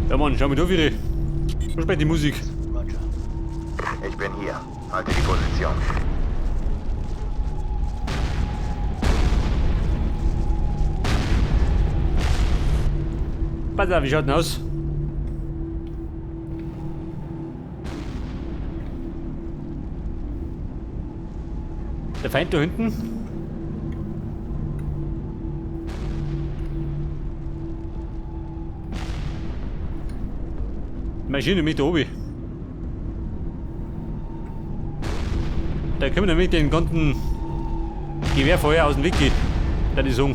Ja Mann, schau mal da, wie Wo spielt die Musik? Roger. Ich bin hier. Halte die Position. Pass auf, wie schaut denn aus? Der Feind da hinten. Maschine mit da oben. Da können wir nämlich den ganzen Gewehrfeuer aus dem Weg gehen. Da die sagen.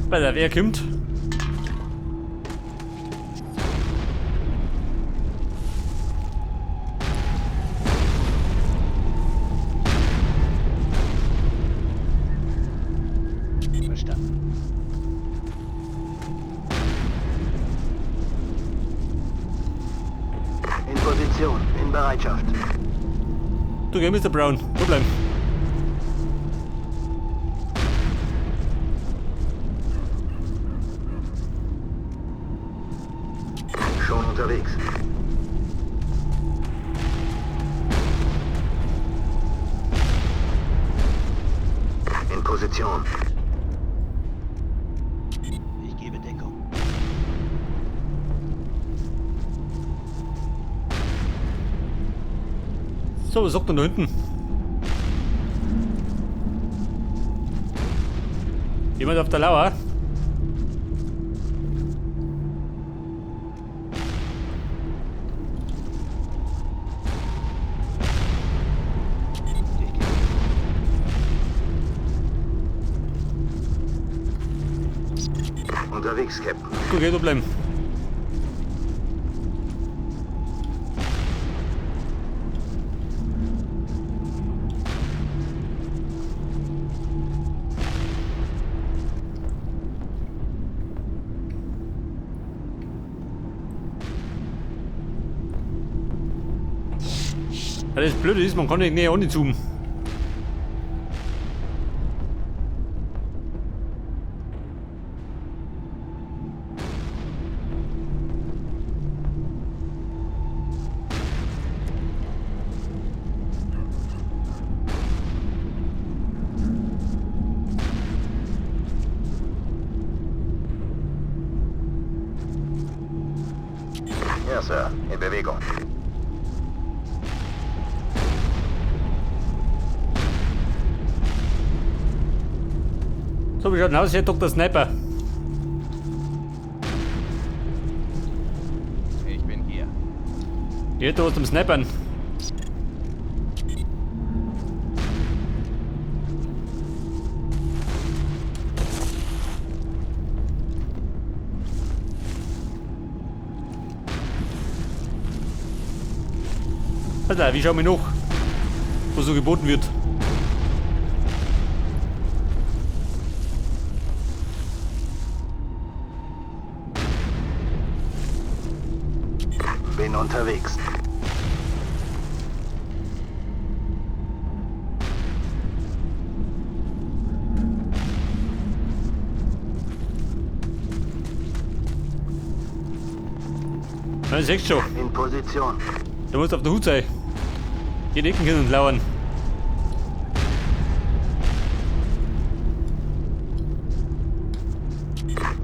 Pass auf, er kommt. Verstanden. In Position. In Bereitschaft. Du geh, Mr. Brown. Wo bleiben? Schon unterwegs. In Position. Ich gebe Deckung. So, was sagt denn da hinten? Jemand auf der Lauer? Ich gebe Unterwegs, Captain. Gut, geh, da bleiben. Ja, das Blöde ist, man kann nicht näher zoomen. Ja, Sir. In Bewegung. So, wie schaut denn aus? Hier, Dr. Sniper. Ich bin hier. Hier, da was zum Snipern. Alter, wie schauen wir noch, was so geboten wird? Bin unterwegs. Ja, das siehst du schon. In Position. Du musst auf der Hut sein. Jede Ecken können lauern.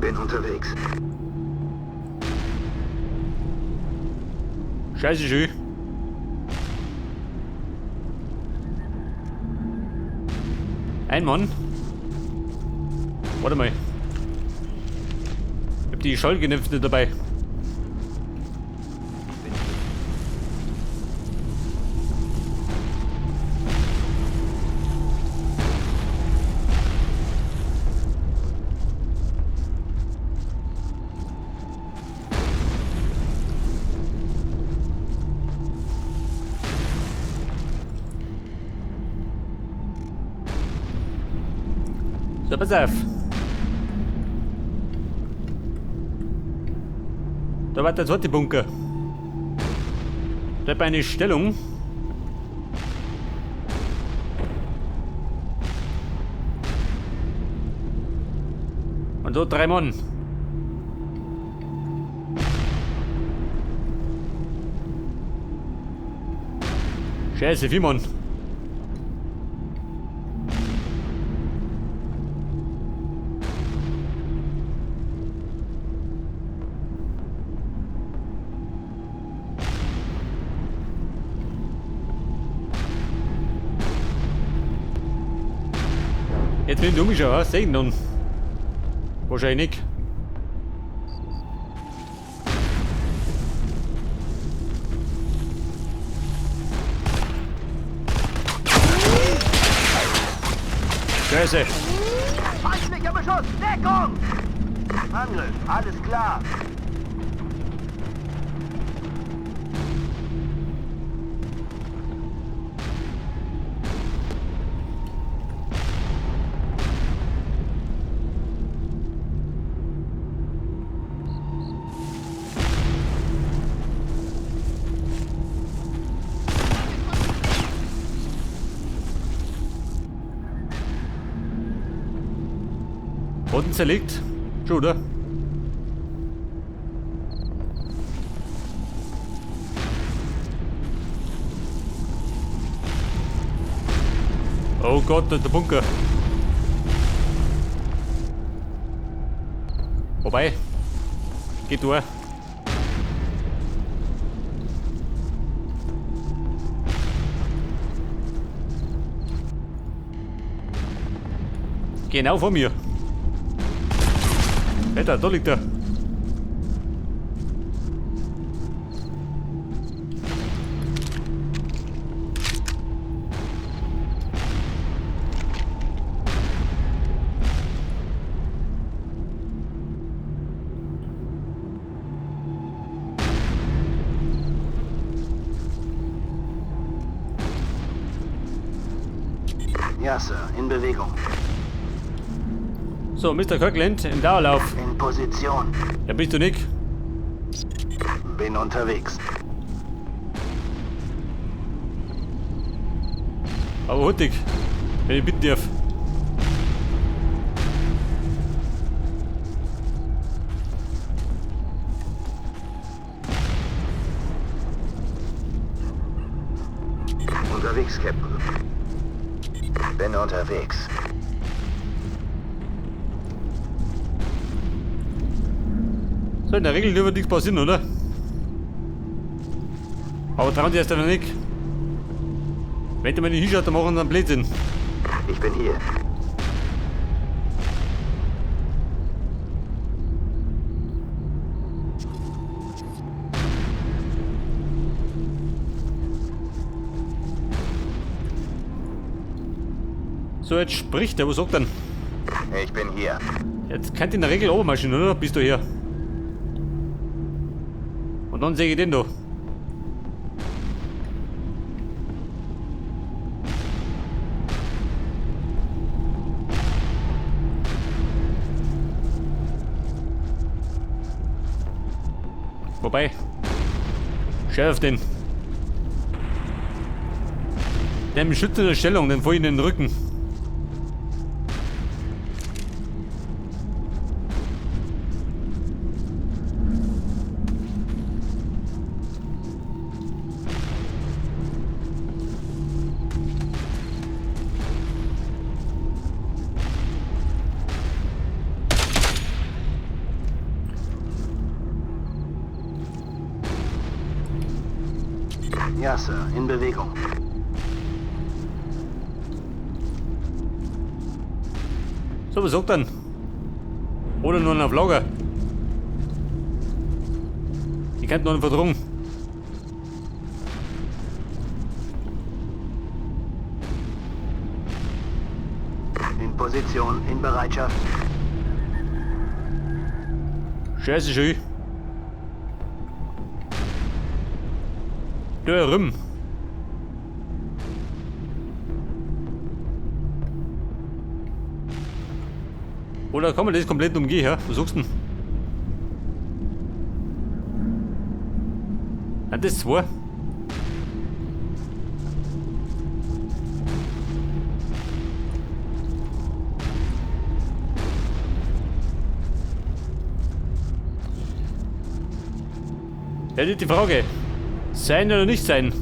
Bin unterwegs. Scheiße schön. Ein Mann. Warte mal. Ich hab die Schallgenäpfte dabei. Ich bin hier. So, pass auf. Da war der zweite Bunker. Da hat eine Stellung. Und so 3 Mann. Scheiße, 4 Mann. Jetzt bin ich umgeschaut, was? Sehen dann. Wahrscheinlich. Scheiße. Feindlicher Beschuss! Deckung! Angriff, alles klar. Boden zerlegt. Schon, oder? Oh Gott, da ist der Bunker. Wobei, geht durch. Genau vor mir. Alter, da liegt er. Ja, Sir, in Bewegung. So, Mister Kirkland im Dauerlauf. In Position. Ja, bist du nicht? Bin unterwegs. Aber hurtig, wenn ich bitten darf. Unterwegs, Captain. Bin unterwegs. So, in der Regel wird nichts passieren, oder? Aber trauen Sie erst einmal nicht. Wenn du mal nicht hinschaut, dann machen sie einen Blödsinn. Ich bin hier. So, jetzt spricht er, was sagt er denn? Ich bin hier. Jetzt könnt ihr in der Regel obermarschieren, oder? Bist du hier? Und dann sehe ich den da. Wobei, Sheriff den. Der im schützenden Stellung, den vor in den Rücken. Ja, Sir, in Bewegung. So, was sagt dann? Oder nur ein Vlogger? Ich könnte noch einen verdrungen. In Position, in Bereitschaft. Scheiße, schön. Der Rüm. Oder kann man das komplett umgehen, ja? Was sagst du denn? Sind das zwei? Ja, die Frage. Sein oder nicht sein?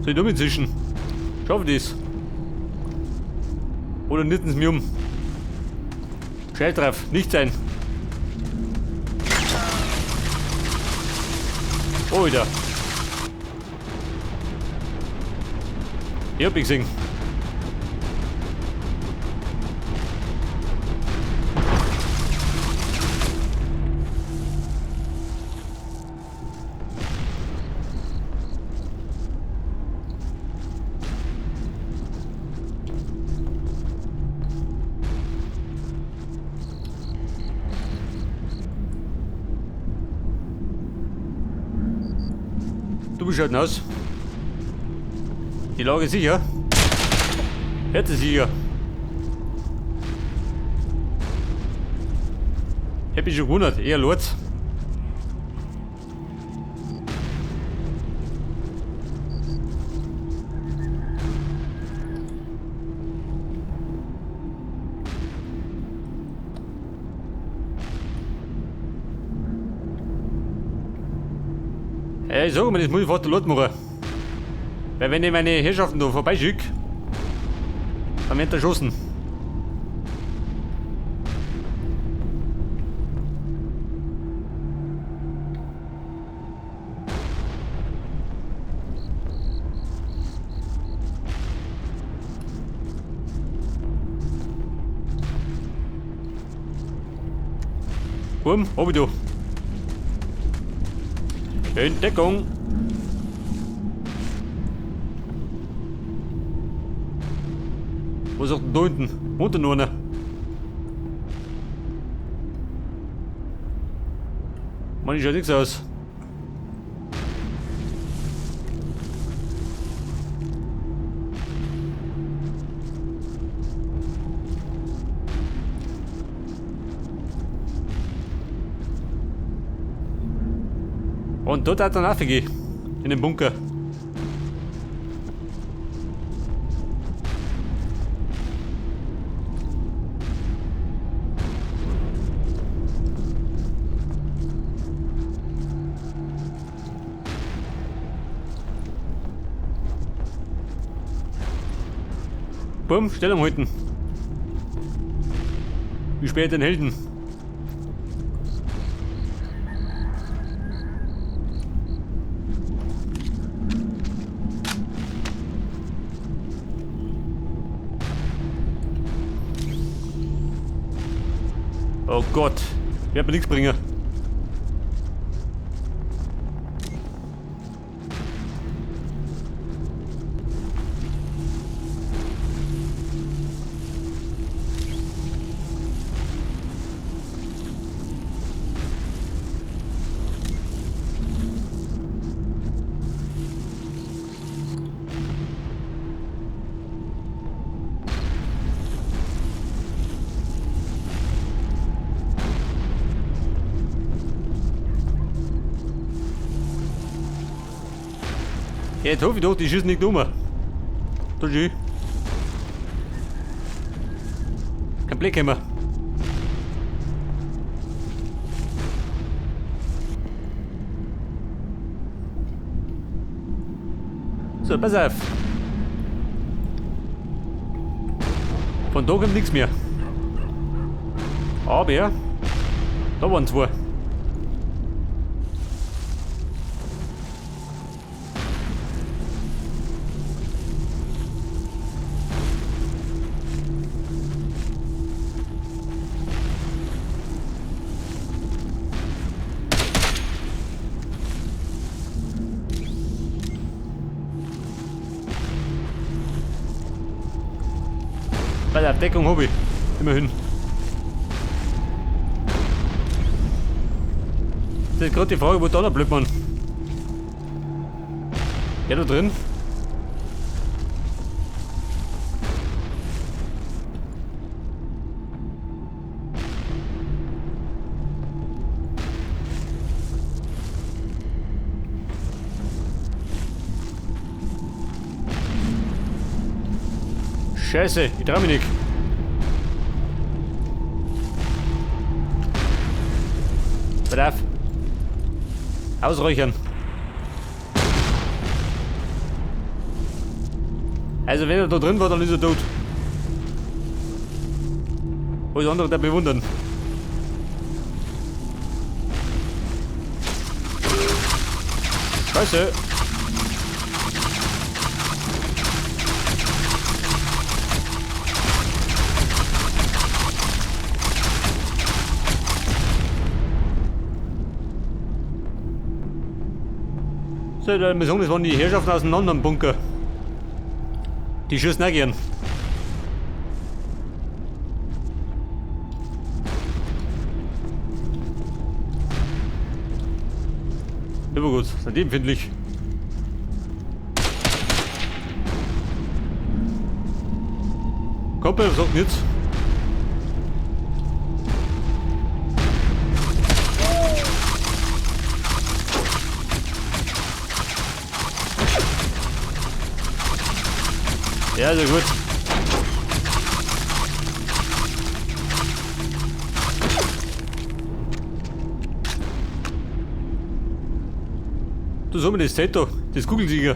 Soll ich da inzwischen? Schaffen die es? Oder nitten sie mich um? Scheiß drauf, nicht sein. Oh, wieder. Ich hab ihn gesehen. Du bist halt aus. Die Lage ist sicher. Jetzt ist sicher. Hätte mich schon gewundert, eher Lords. Ja, ich sag mal, das muss ich fast laut machen. Weil wenn ich meine Herrschaften da vorbeischicke, dann werden erschossen. Bumm, hab ich da. In Deckung. Wo ist auch denn da unten? Unten noch einer. Mann, ich schaut nichts aus. Und dort hat er einen Affe in dem Bunker. Bumm, Stellung halten. Wie spät den Helden? Oh Gott, wird mir nichts bringen. Jetzt hoffe ich doch, die schießen nicht um. Da schön. Kein Blick haben wir. So, pass auf. Von da kommt nichts mehr. Aber da waren zwei. Bei der Deckung habe ich. Immerhin. Das ist gerade die Frage, wo da noch bleibt man. Ja, da drin. Scheiße, ich trau mich nicht. Pass auf. Ausräuchern. Also wenn er da drin war, dann ist er tot. Alles andere darf mich wundern. Scheiße. So, dann muss ich sagen, das waren die Herrschaften aus dem anderen Bunker. Die schießen auch gern. Immer gut, sind die empfindlich. Kumpel, was sagt denn jetzt? Ja, sehr gut. Du, so mir das Zelt da, das Kugelsieger.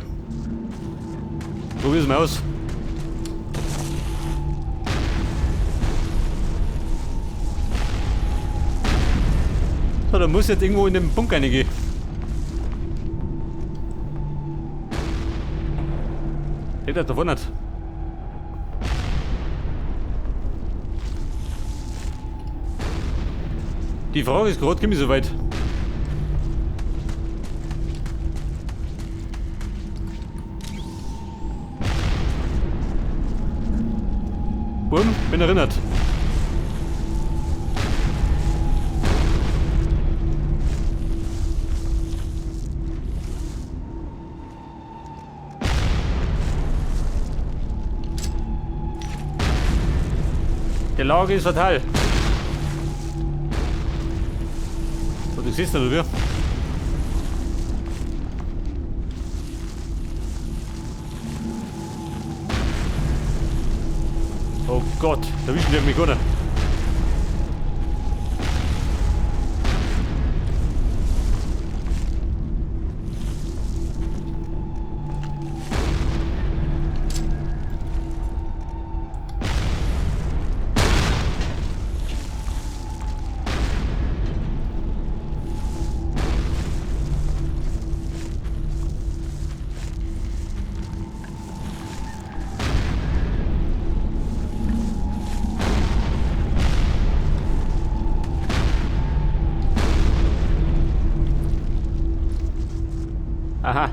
Probier's mal aus. So, da muss jetzt irgendwo in den Bunker reingehen. Der da vorne hat. Die Frage ist gerade, komm ich so weit? Bumm, bin erinnert. Die Lage ist fatal. So, du siehst nicht, oder? Oh Gott, da wischen die mich gar nicht. Aha.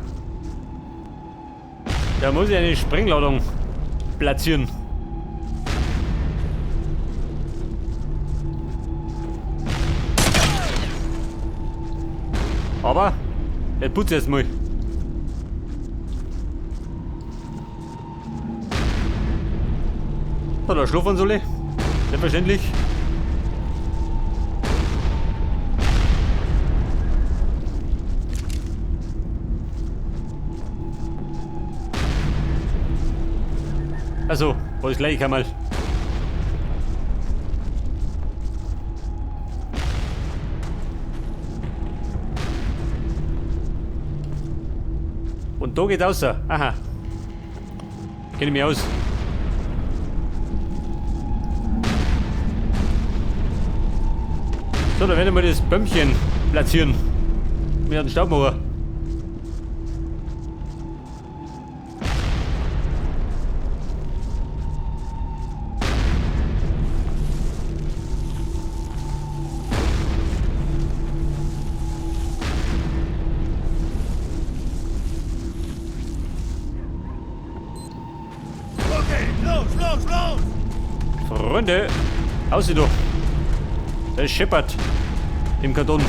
Da muss ich eine Sprengladung platzieren. Aber ich putze jetzt mal. So, da schlafen soll ich. Selbstverständlich. Also, war ich gleich einmal. Und da geht raus. Aha. Kenne ich mich aus. So, dann werden wir das Bömmchen platzieren. Mit einem Staubmauer. Los, los! Freunde, aussieht doch. Der scheppert im Karton.